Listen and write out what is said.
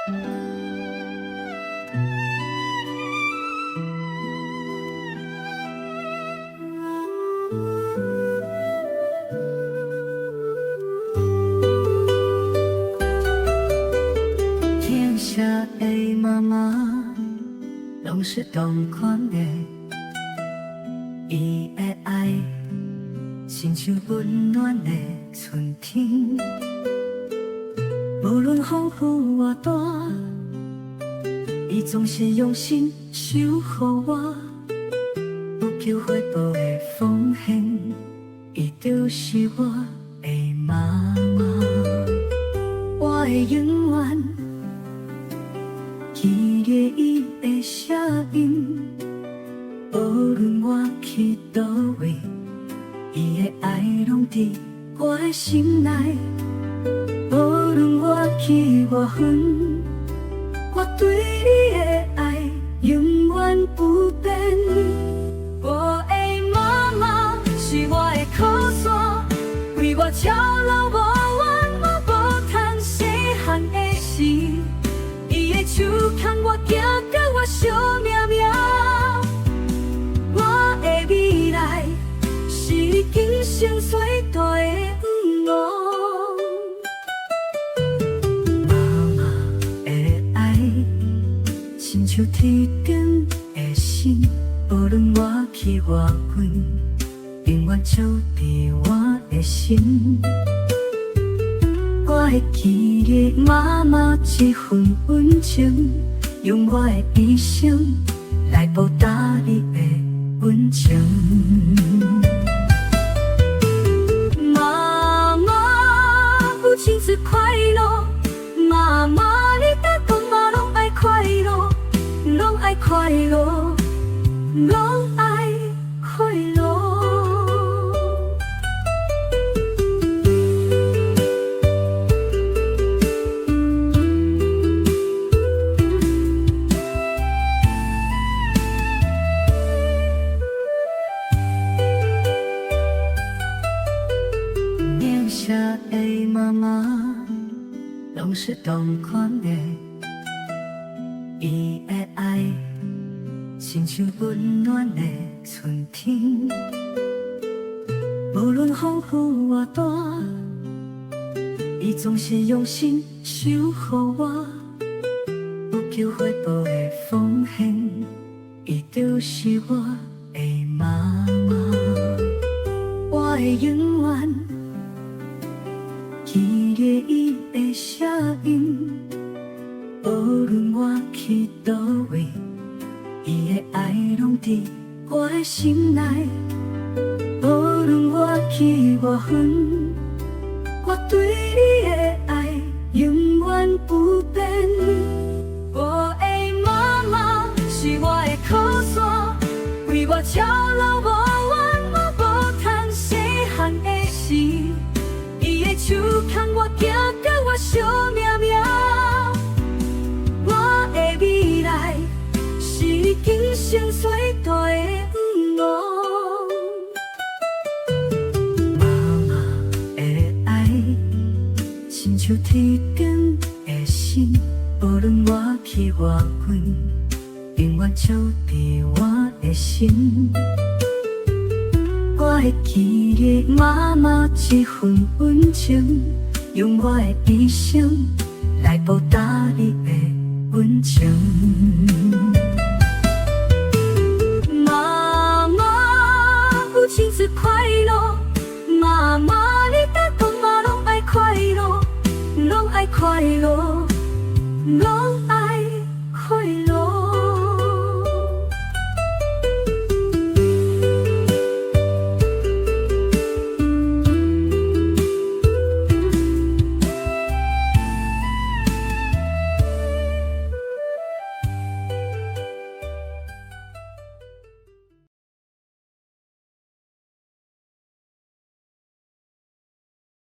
天下的媽媽攏是同款的，伊的愛親像溫暖的春天，無論風雨偌大，伊總是用心守護我，不求回報的奉獻，伊就是我的媽媽，我會永遠記得伊的聲音，無論我去佗位，伊的愛攏佇我的心內。無論我去偌遠，我對你的愛永遠不變。我的媽媽是我的靠山，為我操勞無怨，我無趁細漢的時，伊的手牽我行到我惜命命。我的未來是伊今生最大的願望。媽媽的愛，親像天頂的星，無論我去偌遠，永遠照佇我的心。我會記得媽媽這份溫情，用我的一生來報答你的溫情。媽媽，母親節快樂！媽媽，你逐工嘛攏愛快樂，攏愛快樂，攏愛快樂。天下的媽媽攏是同款的，伊的愛親像溫暖的春天，無論風雨偌大，伊總是用心守護我，不求回報的奉獻，伊就是我的媽媽，我會永遠記得伊的聲音，無論我去佗位，伊的愛攏佇我的心內。無論我去偌遠，我對你的愛永遠不變。我的媽媽是我的靠山，為我操勞無怨，我無趁細漢的時，伊的手牽我行到我惜命命。我的未來是伊今生最大的願望。媽媽的愛，親像天頂的星，無論我去偌遠，永遠照佇我的心。我會記得媽媽這份溫情，用我的一生來報答你的溫情。媽媽，母親節快樂！媽媽，你逐工嘛攏愛快樂，攏愛快樂，攏